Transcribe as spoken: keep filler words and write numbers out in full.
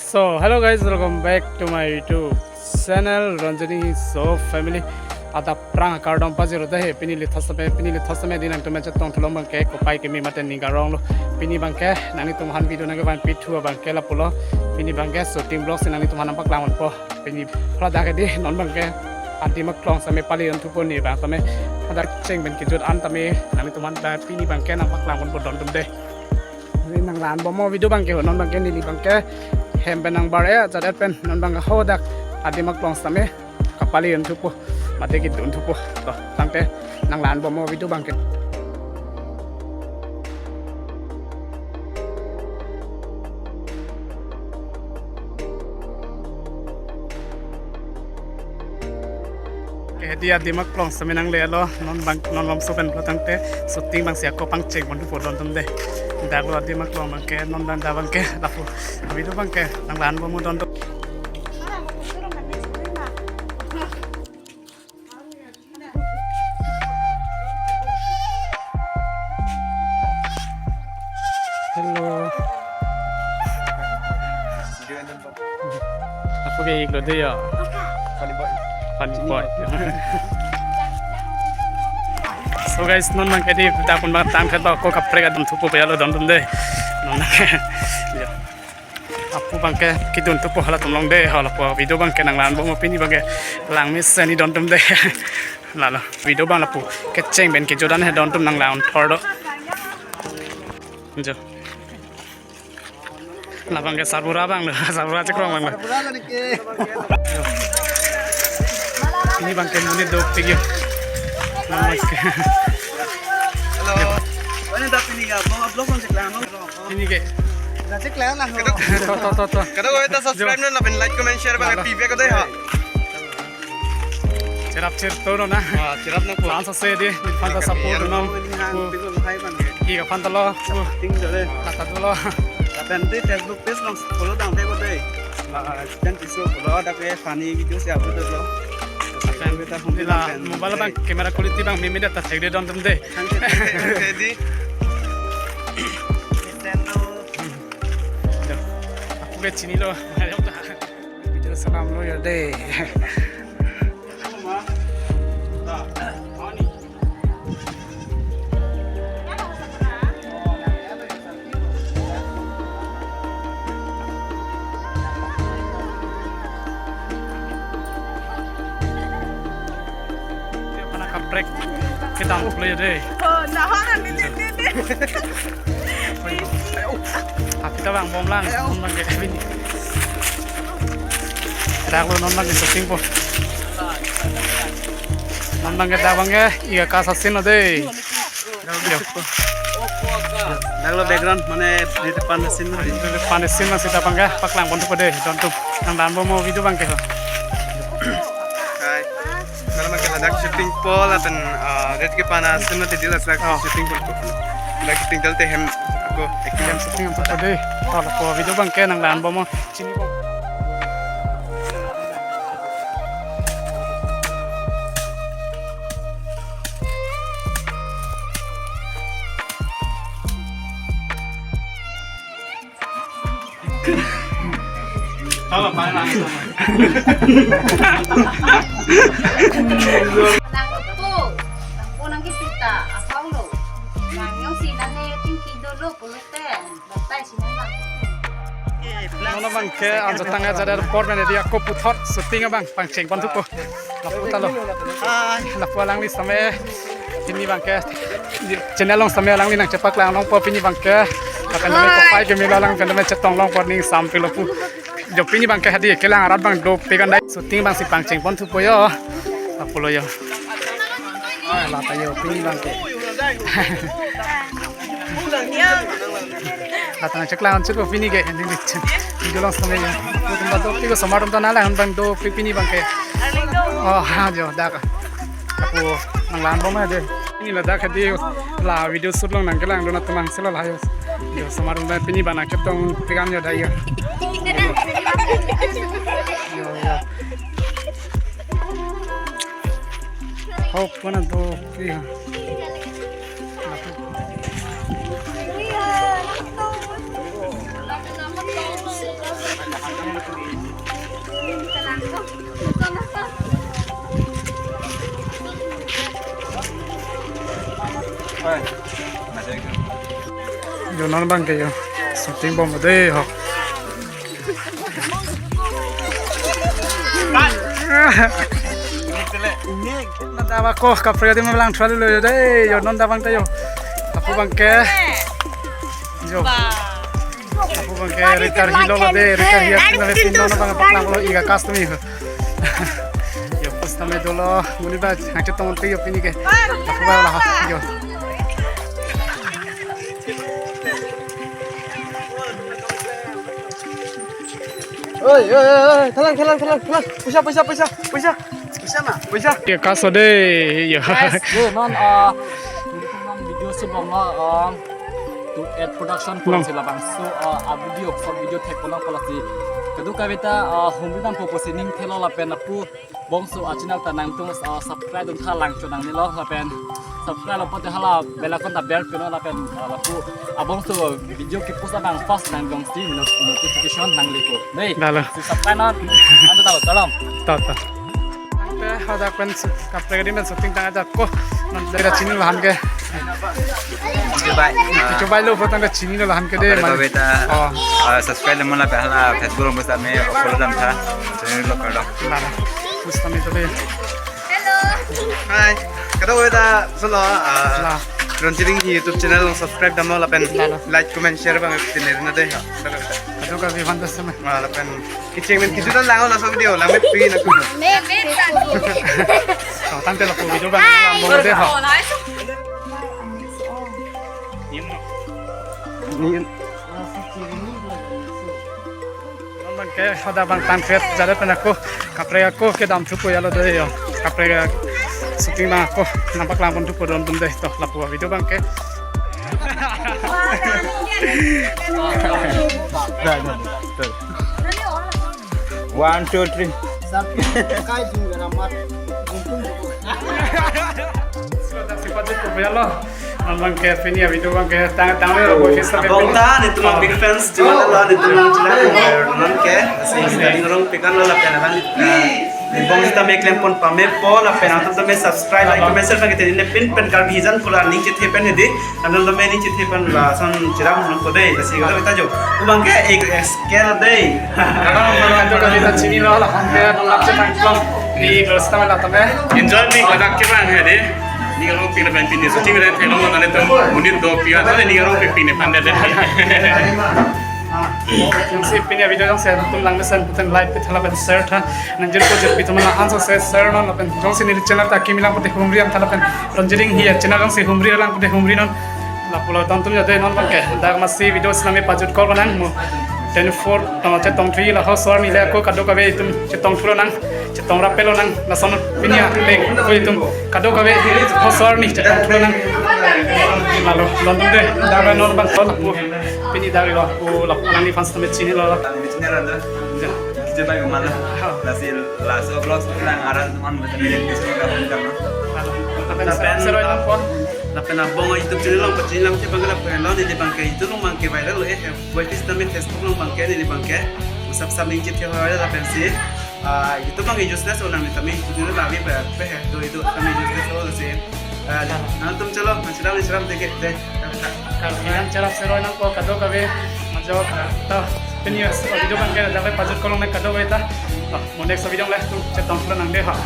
So, hello guys, welcome back to my YouTube channel, Ranjani So Family. Adap prang kardom pajirlo dei, pini lithot same, pini lithot same di nangtum chetong thulong abangke, kopai keme mate ning arong lo. Pini abangke nanglitum aphan video nangkevan pithu abangke lapulo. Pini abangke shooting vlog si nanglitum aphan nangpaklang ponpo. Pini phrada ke di non abangke Adimak Klong same pali un thupo, ne abang tame hadak cheng pen kejut an tame nanglitum aphan pini abangke nangpaklang ponpo don atum dei. Neli nanglan bom mo video abangke ho, non abangke neli abangke hem pen nangbar-e ajat pen non abangke hadak Adimak Klong same kapali un thupo, mate kedun thupo. To, tangte nanglan bom mo video abangke. Ke di Adimak Klong same nanglelo, non abang, non lomso pen pulo tangte shooting abangsi ako pangcheng pon thupo don atum dei. Dak lo Adimak Klong abangke, non abang dak abangke lapu video abangke nanglan bom mo don atum. Hello. Apo ke iklo dei ya. Funny boy. Funny boy. So guys, non abangke di dak pun abang tangte to ako kaprek adun thupo pajirlo don atum dei. Non abangke. Ya. Apo abangke kedun thupo halatum along dei, halapu video abangke nanglan bom mo pini abangke langmesen ni don atum dei. Lalo video abang lapu kecheng pen kejut an he don atum nanglan thor do. Jo. La abangke sarbura abang lo, sarbura chekrong abang lo. Sarbura lo nike. Pini abangke monit dopik yo. Namaste. Hello. Mana dah pini ya? Mau vlog kong cek lang. Pini ke. Dah cek lang lah. To, to, to, to. Kada ko ita subscribe na, lapen like, comment, share abang. Lalo. P V ko dei ha. Cherap cherto no na. Ah, cherap nangpo. Fans ase dei, fans support non. Yang piko hai bang. Iya, fans lo. Ting jore. Kata dulu. Lapen di Facebook page along follow dam thek ko dei. Ah, dan tiso follow, dak ke funny video si upload lo. Lapen kita hum di la lapen mobile abang camera quality abang mimi data thek dei don atum dei. Thank you, thank you, thank you, di. Nintendo. Apo ke chinilo. Video salam lo ya dei. Dia pernah kaprek. Kita mau play deh. Oh, nah, orang ini, ini, ini. Ayo. Apita abang bom lang, bom lang ke pini. Dak lo non abang ke shooting po. Non abang ke dak abang ke, iya ka sasin lo dei. Yo. Dak lo background mane di depan scene lo. Di depan scene lo sita abang ke, paklang pon thupo dei, don atum. Nanglan bom mo video abangke ho. Hai. Nang abangke ladak shooting po lapen, ah, red ke pana scene mati di ladak shooting po. Ladak shooting dal te hem ako acting shooting po dei. Halapu video abangke nanglan bom mo. Chini bom. Halo, Pak, langsung. Nangpo, nangpo nangkisita, ahau lo. Nang yong si nane tingki dolo pulote, batai si nang. Non abangke anjotang aja dari port mane di ako puthot shooting abang pangcheng pon thupo. Lapu ta lo. Lapu alangli same pini abangke channel along same alangli nangchepaklang longpo pini abangke. Lapen tame kopai keme lo alang pen tame chetong longpo ning sampik lo pu. Jo pini abangke hadi kelang arat abang dopik an dei. Shooting abangsi pangcheng pon thupo yo. Lapu lo yo. Lata yo pini abangke. Lata nangcheklang chek ko pini ke, ini nih. Video along same ya. Tum ba dopik ko osomar atum ta nanglang abang dopik pini abangke. Oh, ha jo dak. Ako nanglan bom ma dei. Pini ladak hadi la video shoot along nangkelang dun atum angselo la yo. Jo osomar atum pini abang nangchetongpik an yo dei yo. Yo, yo. Hok mana dopik. Iya. Yo, non abang ke yo. Shooting bom de ho. Nada ba ko kaprek adim lang throilo yo de. Yo, non abang ta yo. Lapu abang ke. Yo. Lapu abang ke return hilo de, return hi atum na pin non abang paklang lo, iga kas tumi ho. Yo, pus tame dolo, muni ba, hake tong te yo pini ke. Lapu abang la ha. Yo. Oi, oi, oi, oi, thalang, thalang, thalang, thalang. Paisa, paisa, paisa, paisa. Paisa na, paisa. Ye, kaso de, ye. Guys, ye, non, ah, non video si bang, ah, um, to add production. Nang. Pon si labangso, ah, a video, short video thek pon pala si. Kadokave ta, ah, humri dampo pusi ning thelo lapen lapu bangso a channel ta nangtum, ah, subscribe dun tha lang chonang nilo lapen subscribe lo pote hala bell icon ta ber pino lapen, ah, lapu abangso video kepost abang first nang jongsi not-, notification nang liko. Dei. Lalo. Si subscribe non. Anta talo, salam. Ta, ta. Ante hadak pen su-, kaprek adim pen shooting tang ajak ko. Non dera chini lahan ke. Dubai. Dubai lo potang ke chini lo lahan ke de. Apa man. Beta, oh. Ah, subscribe lemon lapen hala Facebook lo basta me follow dam tha. Channel lo kardom. Lalo. Basta me to de. Hello. Hi. Kadokave ta solo, ah, la. Ronjiring hi YouTube channel lo subscribe damlo lapen la, la. Like, comment, share abang tinir na de. Kadokave fan ta seme. Ah, lapen kecheng men kecho ta lang laso video lang me pi na ku. Me, me, tang. So, tangte lapu video abang lang bom de ho. Ni. Non abang ke hadak abang tangkret jada pen ako kaprek ako kedam thupo ya lo de yo. Kaprek shooting abang ako nang paklang pon thupo don dun de to lapu video abang ke. Dah, dah, dah. One, two, three. Sipatu ko ya lo. Abang ke pini a video abang ke tang tang lo ko kisa. Abang ta netum big fans jimat lo netum chila non ke. Sing ning rong pikan lo lapen abang. Ni bong sita me klem pon pame po lapen atum tame subscribe, like, comment, share abang ke tini ne pin pen Karbi hijan pura ning chethe pen hedi. Atum tame ning chethe pen lason chiram non ko dei. Lasi ko kita jo. Abang ke ek scale dei. Kadokave ta chini lo lapen ke nang lap chetang lo. Ni basta me la tame. Enjoy me ladak ke abang hedi. Ni kalau pin pen pin shooting pen thelong lo nale tum unit do pia tale ni kalau pin pin pen de. Jongsi pini a video jongsi atum lang mesen puten like pitha lapen share tha. Nang jir ko jir pitu mana ansa se share non lapen jongsi neli channel ta kimi lang pute humri ang tha lapen Ronjiring hi a channel jongsi humri lang pute humri non. Lapu lo tontum ya de non abang ke. Dak masi video sina me pajut kol nang mo. Ten four tama chetong three la ho sor ni le ko kadokave itum chetong thulo nang. Chetong rap pelo nang lason pini a link ko itum kadokave ho sor ni chetong thulo nang. Lalo tontum de dak non abang ko lapu. Pini dak lo, oh, lapu alang ni fans tame chini lo. Tame chini lo, da. Ya. Kita baik kemana? Ha. Lasi, lasi vlogs lang aran teman macam ini, bisa kita lakukan, no? Lapen, lapen, sir, sir, lapen, lapen abang YouTube channel lo, pachini lang, cebang lapen lo, di abang ke itu lo, abang ke viral lo, eh, buat itu tame Facebook lo, abang ke, di abang ke, sap sap ning cip cip viral lapen si, ah, itu abang ke useless lo, nang tame itu lo, labi pe, pe, itu, itu tame useless lo, si. Ah, nangtum chalo, nang chiram, nang chiram, deke, de. Kal-, kal-, nang chiram seroi nang ko kadokave, majok, ah, to, pini a video abang ke, dapat pajut kolong nang kadokave ta. To, mo next video le, tum chetong pura nang de ha.